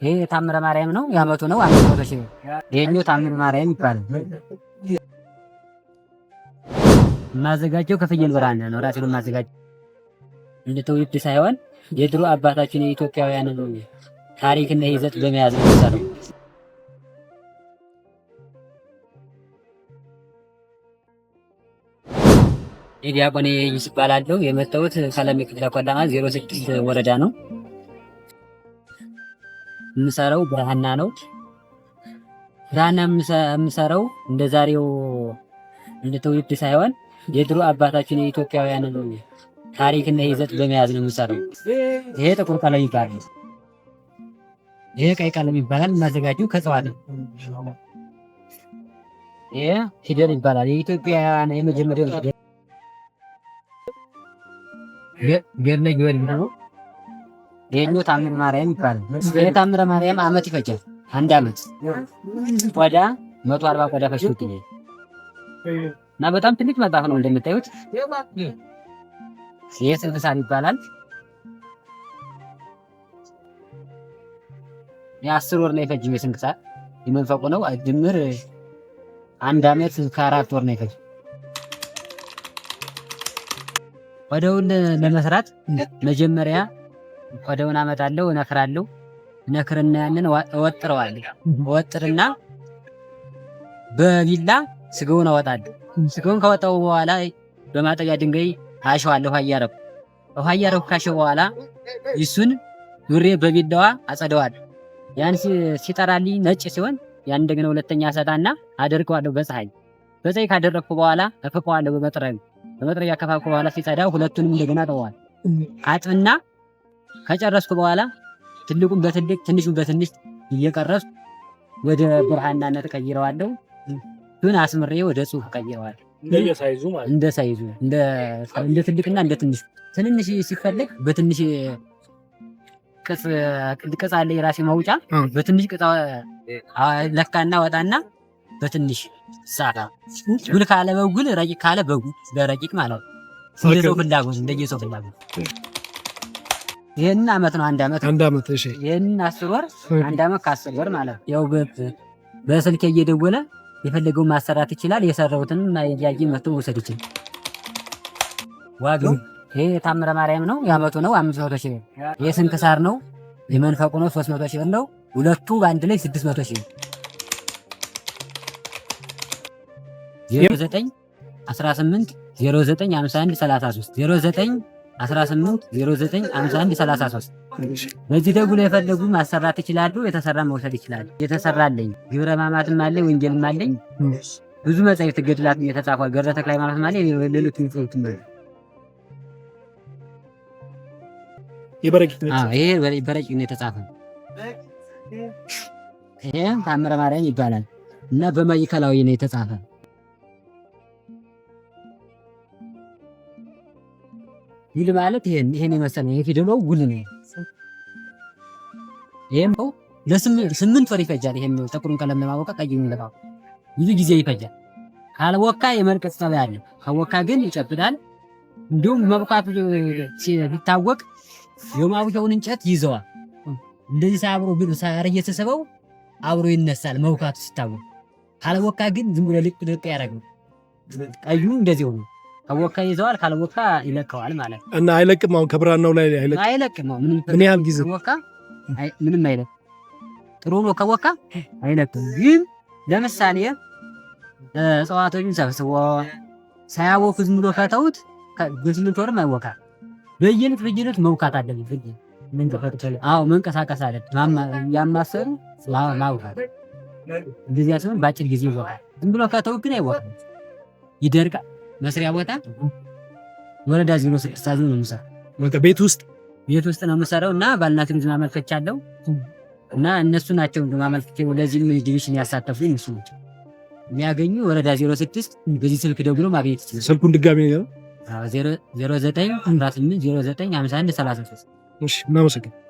ይሄ ታምረ ማርያም ነው። የአመቱ ነው 500,000 ብር። ይሄኛው ታምረ ማርያም ይባላል። የማዘጋጀው ከፍየል ብራና ነው። ራሴ ነው የማዘጋጀው። እንደ ትውልድ ሳይሆን የድሮ አባታችን የኢትዮጵያውያንን ታሪክና ይዘት በመያዝ ነው የሚሰራው። ዲያቆን ይባላለሁ። የመጣሁት ሰላም ክፍለ ከተማ 06 ወረዳ ነው። የምሰራው ብራና ነው። ብራና የምሰራው እንደ ዛሬው እንደ ትውልድ ሳይሆን የድሮ አባታችን የኢትዮጵያውያንን ታሪክና ይዘት በመያዝ ነው የምሰራው። ይሄ ጥቁር ቀለም ይባላል። ይሄ ቀይ ቀለም ይባላል። የማዘጋጀው ከእጽዋት ነው። ይሄ ፊደል ይባላል። የኢትዮጵያውያን የመጀመሪያው ፊደል ገድለ ጊዮርጊስ ነው። ይሄኛው ታምረ ማርያም ይባላል። ይሄ ታምረ ማርያም አመት ይፈጃል። አንድ አመት ቆዳ 140 ቆዳ ፈጅቶብኛል እና በጣም ትልቅ መጽሐፍ ነው እንደምታዩት። ይሄ ስንክሳር ይባላል። የ10 ወር ነው የፈጅም የስንክሳር የመንፈቁ ነው። ድምር አንድ አመት ከ4 ወር ነው የፈጅ። ቆዳውን ለመስራት መጀመሪያ ቆዳውን አመጣለሁ፣ እነክራለሁ። እነክርና ያንን እወጥረዋለሁ። እወጥርና በቢላ ስጋውን አወጣለሁ። ስጋውን ካወጣው በኋላ በማጠቢያ ድንጋይ አሸዋለሁ። ውሃ እያረኩ ካሸው በኋላ እሱን ዙሬ በቢላዋ አጸደዋለሁ። ያን ሲጠራልኝ ነጭ ሲሆን ያን እንደገና ሁለተኛ አሰጣና አደርቀዋለሁ በፀሐይ። በፀሐይ ካደረግኩ በኋላ እፍቀዋለሁ በመጥረግ። በመጥረጊያ ከፋቅኩ በኋላ ሲጸዳ ሁለቱንም እንደገና አጥበዋለሁ። አጥብና ከጨረስኩ በኋላ ትልቁን በትልቅ ትንሹን በትንሽ እየቀረጽኩ ወደ ብራናነት ቀይረዋለሁ። እሱን አስምሬ ወደ ጽሁፍ ቀይረዋለሁ። እንደየሳይዙ ማለት እንደ ሳይዙ እንደ ትልቅና እንደ ትንሽ። ትንንሽ ሲፈልግ በትንሽ ቅጽ ቅጽ አለ የራሴ ማውጫ፣ በትንሽ ቅጽ ለካና ወጣና በትንሽ ሳራ ጉል ካለ በጉል፣ ረቂቅ ካለ በጉል በረቂቅ ማለት ነው። እንደሰው ፍላጎት እንደየሰው ፍላጎት። ይሄንን አመት ነው፣ አንድ አመት። አንድ አመት፣ እሺ። ይሄንን 10 ወር፣ አንድ አመት ከ10 ወር ማለት ነው። ያው በስልክ እየደወለ የፈለገውን ማሰራት ይችላል። የሰራሁትን እያየ መጥቶ መውሰድ ይችላል። ዋጋው ይሄ የታምረ ማርያም ነው። የአመቱ ነው 500,000 ብር። ይሄ ስንክሳር ነው፣ የመንፈቁ ነው፣ 300,000 ብር ነው። ሁለቱ በአንድ ላይ 600,000 ብር። 09 18 09 51 33፣ 09 18 09 51 33። በዚህ ደውሎ የፈለጉ ማሰራት ይችላሉ። የተሰራ መውሰድ ይችላሉ። የተሰራለኝ ግብረ ሕማማትም አለኝ፣ ወንጌልም አለኝ። ብዙ መጻሕፍት ገድላት የተጻፈ ገድለ ተክለ ሃይማኖትም አለኝ። ሌሎች ጽሑፍትም አለ። የበረቂቅ ይሄ በረቂቅ ነው የተጻፈ። ይሄ ታምረ ማርያም ይባላል እና በማዕከላዊ ነው የተጻፈ። ጉል ማለት ይሄን የመሰለ ይሄ ፊደሉ ጉል ነው። ይሄም ለ8 ወር ይፈጃል። ይሄን ጥቁሩን ቀለም ለማቦካት ቀዩን ለማቦካት ብዙ ጊዜ ይፈጃል። ካልቦካ የመልቀቅ ጸባይ አለው። ከቦካ ግን ይጨብጣል። እንዲሁም መብካቱ ሲታወቅ የማቡኪያውን እንጨት ይዘዋል። እንደዚህ ሳብሮ ግን ሳር እየተሰበው አብሮ ይነሳል መብካቱ ሲታወቅ። ካልቦካ ግን ዝም ብሎ ልቅ ልቅ ያደርገው። ቀዩ እንደዚህ ሆኖ ከቦካ ይዘዋል፣ ካልቦካ ይለቀዋል ማለት ነው። እና አይለቅም። አሁን ከብራናው ላይ አይለቅም። አይለቅም። ምንም ምን ያህል ጊዜ ከቦካ ምንም አይለቅም። ጥሩ ነው ከቦካ አይለቅም። ግን ለምሳሌ እጽዋቶችን ሰብስቦ ሳያቦኩ ዝም ብሎ ከተውት በ8 ወርም አይቦካ። በየዕለት በየዕለት መቡካት አለበት። አዎ መንቀሳቀስ አለበት። ያማሰሩ ማቡካት እንደዚያ ሲሆን በአጭር ጊዜ ይቦካል። ዝም ብሎ ከተው ግን አይቦካም፣ ይደርቃል። መስሪያ ቦታ ወረዳ 06 ነው የምሰራው። ቤት ውስጥ? ቤት ውስጥ ነው የምሰራው እና ባልና ሚስት ማመልከቻ አለው እና እነሱ ናቸው ማመልከቻ ለዚህም ኤግዚቢሽን ያሳተፉ እነሱ ናቸው። የሚያገኙ ወረዳ 06 በዚህ ስልክ ደውሎ ማግኘት ይችላል። ስልኩን ድጋሚ ነው። 09 18 09 51 33። እሺ፣ እናመሰግናለን።